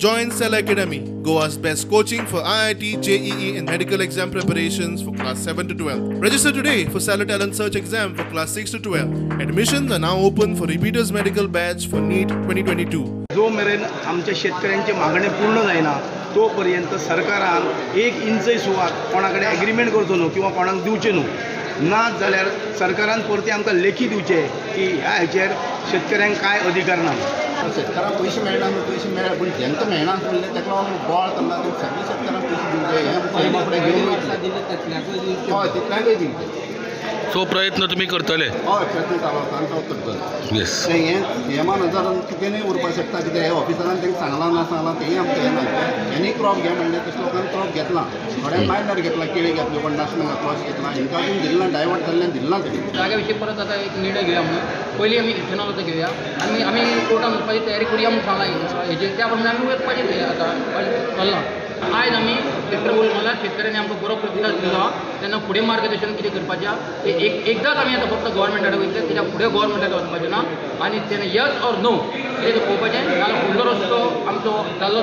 Join Stellar Academy, Goa's best coaching for IIT, JEE and medical exam preparations for class 7 to 12. Register today for Stellar Talent Search exam for class 6 to 12. Admissions are now open for repeaters medical batch for NEET 2022. जो मेरेन आमच्या शेतकऱ्यांचे मागणे पूर्ण जायना तोपर्यंत सरकारान एक इंचय सुवात कोणा कडेन एग्रीमेंट करचो न्हू किंवा कोणाक दिवचें न्हू. ना जाल्यार सरकारान परते आमकां लेखी दिवचें की ह्या हेचेर शेतकऱ्यांक कांय अधिकार ना. शेतकारांक पयशे मेळना, पयशे मेळ्ळे पूण जेंकां मेळना म्हणलें ताका लागून गोळ करना, सगळे शेतकारांक पयशे दिवचे हें फुडें घेवन वयतले. हय, तितल्यांकय दिवचे. सो प्रयत्न तुमी करतले? हय, प्रयत्न चालू आसा आनी तो करतले. येस, हें हेमा नजरान चुकीनूय उरपाक शकता, कित्याक हे ऑफिसरान तांकां सांगलां ना सांगलां तेंय आमकां हें ना. हेणी क्रॉप घे म्हणलें तशें लोकांनी क्रॉप घेतलां, थोड्यांक मायनर घेतला, केळी घेतली, कोण नाशणें घातलो अशें घेतलां, हेंकां अजून दिलें ना, डायवर्ट जाल्ल्यान दिलें ना तेणी. जाग्या विशीं परत आतां एक निर्णय घेवया म्हणून पयलीं आमी इथेनॉलाचो घेवया आनी आमी कोर्टान वचपाची तयारी करुया म्हणून सांगलां हेजेर, त्या प्रमाणे आमी वचपाची आतां चल्लां. आयज आमी ट्रॅक्टर उलो मारला, शेतकऱ्यांनी आमकां बरो प्रतिसाद दिलो, तेन्ना फुडें मार्गदर्शन कितें करपाचें तें एकदांच आमी आतां फक्त गव्हर्मेंटा कडेन वयतले, तेच्या फुडें गव्हर्मेंटा कडेन वचपाचें ना आनी तेन्ना यस ऑर नो कितें तें पळोवपाचें, नाजाल्यार फुडलो रस्तो आमचो जाल्लो.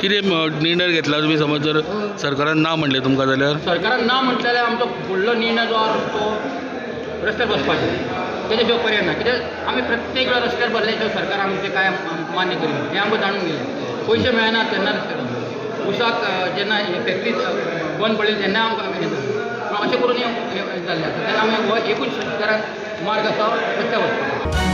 कितें निर्णय घेतला तुमी? समज जर सरकारान ना म्हणलें तुमकां जाल्यार? सरकारान ना म्हटलें जाल्यार आमचो फुडलो निर्णय जो आसा तो रस्त्यार बसपाचो, तेच्या शिवाय पर्याय ना. कित्याक आमी प्रत्येक वेळार रस्त्यार बसले शिवाय सरकार आमचें कांय मान्य करिना हें आमकां जाणून गेलें. पयशे मेळना तेन्ना रस्त्यार, उसाक जेन्ना फॅक्टरी बंद पडली तेन्ना आमकां हें जालें. पूण अशें करून हें जाल्लें आसा, तेन्ना आमी हो एकूच शेतकारांक मार्ग आसा रस्त्यार वचपाचो.